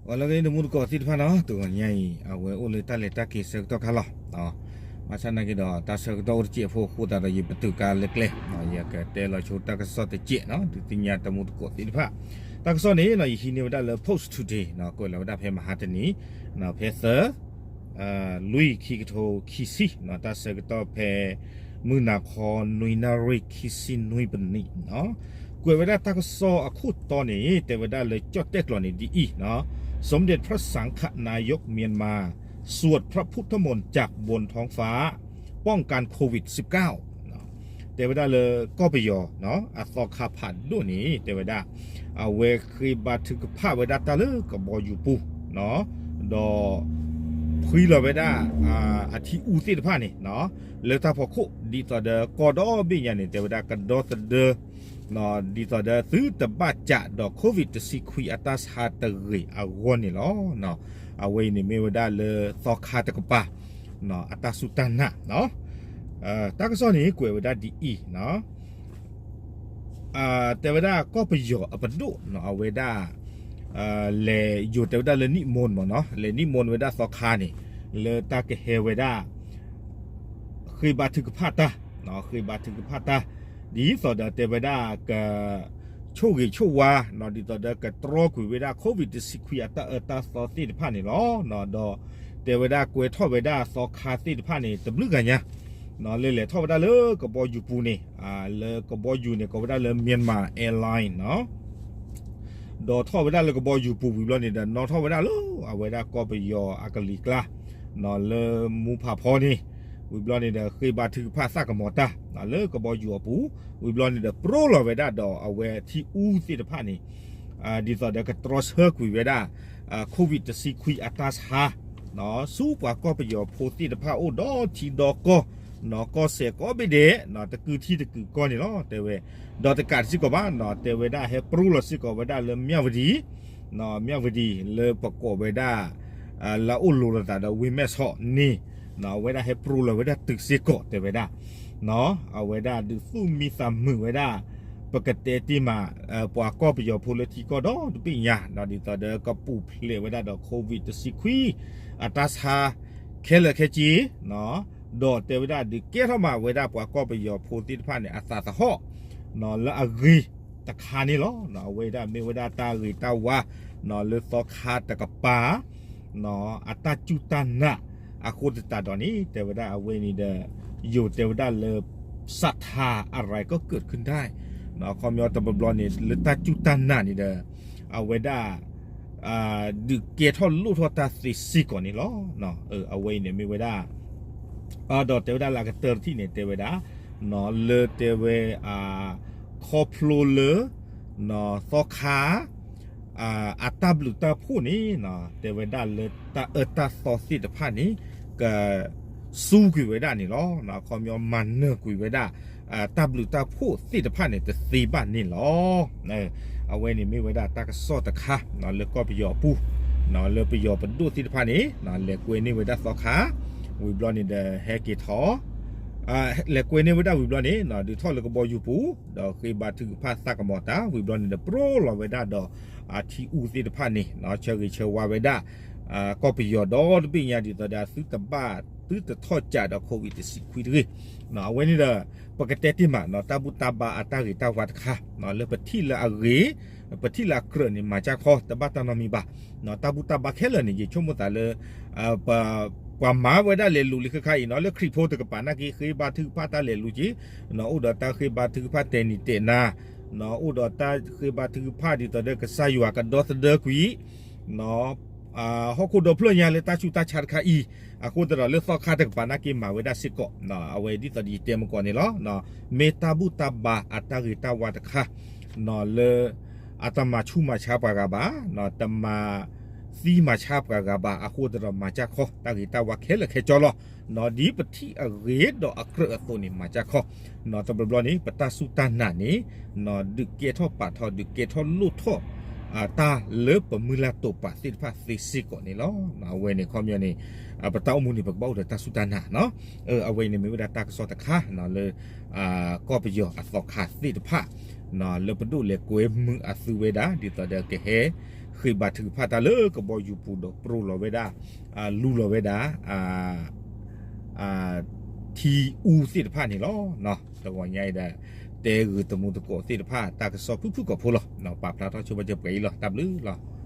ပှၤလၢကန့ၢ်တမူတကိးသ့ၣ်တဖၣ်နီၤ တဂီၤညါအံၤ အဝဲအိၣ်လၢတၢ်လဲၤတၢ်က့ၤဆၢကတီၢ်ခါလီၤ. ဘၣ်ဆၣ်နာ်က့ဒီး တၢ်ဆၢကတီၢ်အိၣ်တစဲးဖိအဃိသတးဒီး ယပတုာ်ကါလၢကျဲ ယကတဲလီၤဆိတၢ်ကစီၣ်တစဲးနီၤ ဒုးသ့ၣ်ညါတမူတကိးသ့ၣ်တဖၣ်. တၢ်ကစီၣ်န့ၣ်နီၤ ယဟံးန့ၢ်ဝဲဒၣ်လၢ Post Today နီၤ ကွဲးလီၤဝဲဒၣ်ဖဲမဟါတနံၤ ဖဲသၢ လွံၢ်ခံကထိခံဆံနီၤ တၢ်ဆၢကတီၢ်ဖဲ မုၢ်နၤခီနွံနၣ်ရံၣ်ခံဆံနွံပနံးနီၤ ကွဲးဝဲဒၣ်တၢ်ကစီၣ်အခိၣ်တီန့ၣ် တဲဝဲဒၣ်လၢကၠီၣ်တဲၣ်ကျိာ်န့ၣ်ဒ်အံၤနီၤ สมเด็จพระสังฆนายกเมียนมา สวดพระพุทธมนต์จากบนท้องฟ้า ป้องกันโควิดสิบเก้า တဲဝဲဒၣ်လၢကီၢ်ပယီၤ အသီခါဖးဒိၣ်န့ၣ် တဲဝဲဒၣ် အဝဲဃ့ဘါထုကဖၣ်ဝဲဒၣ်တၢ်လၢကဘီယူၤပူၤ ဒီး ဖှံလီၤဝဲဒၣ် အထံအူသ့ၣ်တဖၣ်န့ၣ် လၢတၢ်ဖီခိၣ် ဒ်သိးဒီးကီၢ်ဒီဘ့ၣ်ညါန့ၣ် တဲဝဲဒၣ်ကဒီသဒၢ ဒ်သိးဒီးသုတဘၣ်ကးဒီး COVID တဆံခွံအတၢ်ဆါတဂ့ၤအဂီၢ်န့ၣ်လီၤ. အဝဲအံၤန့ၣ်မ့ၢ်ဝဲဒၣ်လၢသီခါတကပၤ အတၢ်စူၢ်တၢ်နာ် တၢ်ကစီၣ်န့ၣ်ကွဲးဝဲဒၣ်ဒ်အံၤ တဲဝဲဒၣ်ကီၢ်ပယီၤအပဒိၣ်နီၤ အဝဲဒၣ် လဲၤယိၤတဲဝဲဒၣ်လၢနံၣ်မူၢ်မ့ၢ်နီၤ လဲၤနံၣ်မူၢ်ဝဲဒၣ်သီခါန့ၣ် လၢတၢ်ကဟဲဝဲဒၣ် ဃ့ဘါထုကဖၣ်တၢ် ဃ့ဘါထုကဖၣ်တၢ် ဒ်သိးဒီးတဲဝဲဒၣ်က ဆိၣ်ဂ့ၤဆိၣ်ဝါနီၤ ဒ်သိးဒီးကတြီကွံာ်ဝဲဒၣ် COVID တဆံခွံအတၢ်အၢတၢ်သီသ့ၣ်တဖၣ်န့ၣ်လီၤ. ဒီးတဲဝဲဒၣ်ကွဲထီၣ်ဝဲဒၣ်သီခါသ့ၣ်တဖၣ်န့ၣ် တဘျုးဂၤညါ လၢလဲၤထီၣ်ဝဲဒၣ်လၢကဘီယူၤပူၤန့ၣ် လၢကဘီယူၤန့ၣ် ကိးဝဲဒၣ်လၢ Myanmar Airline နီၤ ဒီးထီၣ်ဝဲဒၣ်လၢကဘီယူၤပူၤဝံၤဘျီန့ၣ်ဒီး နီၣ်ထီၣ်ဝဲဒၣ်လၢအဝဲဒၣ်ကီၢ်ပယီၤအကလံၤကျါ လၢမူဖးဖီန့ၣ် ဝံၤဘျီန့ၣ်ဒီး ဃ့ဘါထုကဖၣ်သးကမီၤတၢ် လၢကဘီယူၤအပူၤ ဝံၤဘျီန့ၣ်ဒီး ပရိလီၤဝဲဒၣ်ဒီးအဝဲထံအူသ့ၣ်တဖၣ်န့ၣ် ဒ်သိးဒီးကတြီဆၢကွံာ်ဝဲဒၣ် COVID တဆံခွံအတၢ်ဆါ ဆူပှၤကီၢ်ပယီၤဖိသ့ၣ်တဖၣ်အိၣ်ဒီးထံဒီးကီၢ် နီၤ ကီၢ်စဲၣ်ကိးဘ့ၣ်ဒဲး တကုာ်ထံတကုာ်ကီၢ်န့ၣ်လီၤ တဲဝဲ ဒီးတကးတစ့ၢ်ကီးဘၣ်နီၤ တဲဝဲဒၣ်ဟဲပရိလီၤစ့ၢ်ကီးဝဲဒၣ်လၢမၠၣ်ဝတံၤ မၠၣ်ဝတံၤလၢပကိးဝဲဒၣ် လၢအအိၣ်လိၤလိာ်သးဒီးဝ့ၢ်မဲၢ်ဆီးန့ၣ် အဝဲဒၣ်ဟဲပရိလီၤဝဲဒၣ်တုၤစ့ၢ်ကီးတဲဝဲဒၣ် အဝဲဒၣ်ဒုးသူၣ်မံသးမုာ်ဝဲဒၣ် ပကတဲတ့ၢ်မး ပှၤကီၢ်ပယီၤဖိလၢထံကီၢ်ဒီတဘ့ၣ်ညါ ဒ်သိးဒီးကပူၤဖျဲးဝဲဒၣ်ဒီး COVID တဆံခွံ အတၢ်ဆါ ခဲလၢာ်ခဲဆ့ ဒီးတဲဝဲဒၣ်ဒုးကဲထီၣ်မးဝဲဒၣ်ပှၤကီၢ်ပယီၤဖိသ့ၣ်တဖၣ်န့ၣ် အသးသဟီၣ် လၢအဂ့ၤတခါန့ၣ်လီၤ. အဝဲဒၣ်မ့ၢ်ဝဲဒၣ်တၢ်ဂ့ၤတၢ်ဝါ လၢသီခါတကပၤ အတၢ်စူၢ်တၢ်နာ် အဃိသတးဒီးန့ၣ် တဲဝဲဒၣ်အဝဲန့ၣ်ဒီး ယိၤတဲဝဲဒၣ်လၢ ศรัทธาอะไรก็เกิดขึ้นได้ အခီပညီတဘျီဘျီန့ၣ် လၢတၢ်စူၢ်တၢ်နာ်န့ၣ်ဒီး အဝဲဒၣ် ဒုးကဲထီၣ်လိၣ်ထီၣ်တၢ်သ့စ့ၢ်ကီးန့ၣ်လီၤ. အဝဲအံၤန့ၣ်မ့ၢ်ဝဲဒၣ် ဒီးတဲဝဲဒၣ်လၢအကတၢၢ်တထံၣ်န့ၣ် တဲဝဲဒၣ် လၢတဲဝဲ ခီဖျိလၢ သီခါ အတၢ်ဘျုးတၢ်ဖှိၣ်န့ၣ် တဲဝဲဒၣ်လၢတၢ်အၢတၢ်သီသ့ၣ်တဖၣ်န့ၣ် ကစူၢ်ကွံာ်ဝဲဒၣ်န့ၣ်လီၤ. အခီပညီမၤနၢၤကွံာ်ဝဲဒၣ် တၢ်ဘျုးတၢ်ဖှိၣ်သ့ၣ်တဖၣ်န့ၣ် တသ့ဘၣ်န့ၣ်လီၤ. အဝဲန့ၣ်မ့ၢ်ဝဲဒၣ်တၢ်ကစီၣ်တခါ လၢကီၢ်ပယီၤအပူၤ လၢပယီၤပဒိၣ်သ့ၣ်တဖၣ်န့ၣ် လဲၤကွဲန့ၢ်ဝဲဒၣ်သီခါ ဝံၤဘျီန့ၣ်ဒီးဟဲက့ၤထီၣ် လဲၤကွဲန့ၢ်ဝဲဒၣ်ဝံၤဘျီန့ၣ် ဒုးထီၣ်လၢကဘီယူၤပူၤ ဒီးဃ့ဘါထုကဖၣ်သးကမီၤတၢ် ဝံၤဘျီန့ၣ်ဒီး ပရိလီၤဝဲဒၣ်ဒီး အထံအူသ့ၣ်တဖၣ်န့ၣ် ဆၢဂ့ၤဆၢဝါဝဲဒၣ် ကီၢ်ပယီၤဒီတဘ့ၣ်ညါ ဒ်သိးဒီးသုတဘၣ် သုတထီၣ်ကးဒီး COVID တဆံခွံတဂ့ၤ. အဝဲန့ၣ်ဒီး ပကတဲတ့ၢ်မး တၢ်ဘူၣ်တၢ်ဘါအတၢ်ဂ့ၤတၢ်ဝါတခါ လၢပထံၣ်လၢအဂ့ၤ ပထံၣ်လၢအကြၢးန့ၣ် မၤစၢ်ခီ တဘၣ်တၢ်နီတမံၤဘၣ်. တၢ်ဘူၣ်တၢ်ဘါခဲလၢာ်န့ၣ် ယဆိကမိၣ်သးလၢ ပှၤမၤဝဲဒၣ်လဲၤလူၤလံခါခါအံၤနီၤ လၢခရံာ်ဖိတကပၤနာ်က့ ဃ့ဘါထုကဖၣ်တၢ်လဲၤလူၤက့ၤ အိၣ်ဒီးတၢ်ဃ့ဘါထုကဖၣ်တဲာ်နံၤတဲာ်နၤ အိၣ်ဒီးတၢ်ဃ့ဘါထုကဖၣ်ဒ်သိးဒီးကစၢ်ယွၤကဒီသဒၢကွံာ် ဟီၣ်ခိၣ်ဒီဖျၢၣ်ညါလၢတၢ်ဆူးတၢ်ဆါတခါအံၤ အဃိသတးဒီးလၢသီခါတကပၤနာ်က့မၤဝဲဒၣ်စ့ၢ်ကီး အဝဲဒ်သိးဒီးယတဲမကီးန့ၣ်လီၤ. မ့ၢ်တၢ်ဘူၣ်တၢ်ဘါအတၢ်ဂ့ၤတၢ်ဝါတခါ လၢ အတမၤဆူးမၤဆါပှၤဂၤဘၣ် တမၤသံမၤဆါပှၤဂၤဘၣ် အဃိသတးဒီးမၤစၢ်ခီ တၢ်ဂ့ၤတၢ်ဝါခဲလၢာ်ခဲဆ့လီၤ. ဒ်ပထံၣ်အဂ့ၤဒီးအကြၢးအသိးန့ၣ် မၤစၢ်ခီ တဘျီဘျီန့ၣ် ပတၢ်စူၢ်တၢ်နာ်န့ၣ် ဒုးကဲထီၣ်ပာ်ထီၣ် ဒုးကဲထီၣ်လိၣ်ထီၣ် တၢ်လၢပမုၢ်လၢ်တိာ်ပာ်သ့ၣ်တဖၣ်သ့စ့ၢ်ကီးန့ၣ်လီၤ. အဝဲန့ၣ်ခီပညီန့ၣ် ပတၢ်အိၣ်မူန့ၣ် ပကဘၣ်အိၣ်ဒီးတၢ်စူၢ်တၢ်နာ်နီၤ. အဝဲအံၤန့ၣ်မ့ၢ်ဝဲဒၣ်တၢ်ကစီၣ်တခါလၢ ကီၢ်ပယီၤအသီခါသ့ၣ်တဖၣ် လၢပဒိၣ်လဲၤကွဲမုာ်အသုဝဲဒၣ် ဒ်သိးဒီးကဟဲဃ့ဘါထုကဖၣ်တၢ်လၢကဘီယူၤပူၤဒီး ပြိလီၤဝဲဒၣ် လူလီၤဝဲဒၣ် ထံအူသ့ၣ်တဖၣ်န့ၣ်လီၤ. တဂီၤညါအံၤဒီး တဲဂုာ်တမူတကိးသ့ၣ်တဖၣ် တၢ်ကစီၣ်ဖုၣ်ဖုၣ်ကိာ်ဖိလီၤ. ပာ်ဖျါထီၣ်ဆိပာ်စၢၤပှဲၤအံၤလီၤ. တၢ်ဘျုးလီၤ.